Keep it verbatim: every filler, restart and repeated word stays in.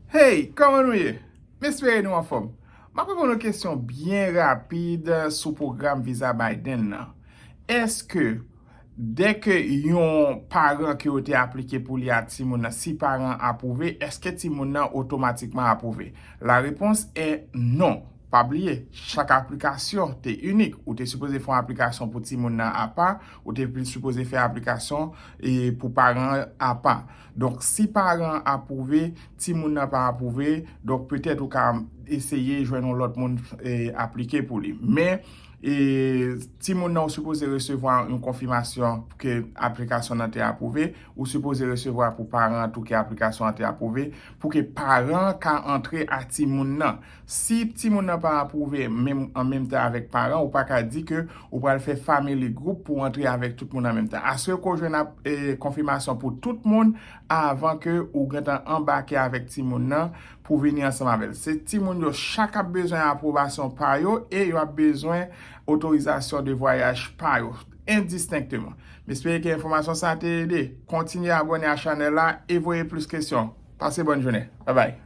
Hey, kòman nou ye? M espere nou anfòm. M ap reponn yon kesyon byen rapid sou pwogram viza Biden nan. Èske, dèke yon paran ke yo te aplike pou li a timoun nan, si paran apwouve, èske timoun nan otomatikman apwouve? La réponse est non. Pa bliye, chak aplikasyon te inik. Ou te sipoze fè yon aplikasyon pou timoun nan apa, ou te sipoze fè aplikasyon e, pou paran apa. Donk, si paran apwouve, timoun nan pa apwouve, donk petèt ou ka eseye jwenn yon lòt moun e, aplike pou li. Men, e, timoun nan ou sipoze resevwa yon konfimasyon ke aplikasyon nan te apwouve, ou sipoze resevwa pou paran an tou ke aplikasyon an te apwouve, pou ke paran an ka antre a timoun nan. Si timoun nan pa apwouve menm, an menm tan avèk paran, ou pa ka di ke ou pral fè family group pou antre avèk tout moun an menm tan. Asire ke w jwenn ap, e, konfimasyon pou tout moun avan ke ou gentan anbake avèk timoun nan pou vini ansanm avè l. Se timoun yo chak ap bezwen apwobasyon pa yo e yo ap bezwen otorizasyon de vwayaj pa yo endistenkteman. M espere ke enfòmasyon sa te ede. Kontinye abòne a chanèl la e voye plis kesyon. Pase bòn jounen. Babay.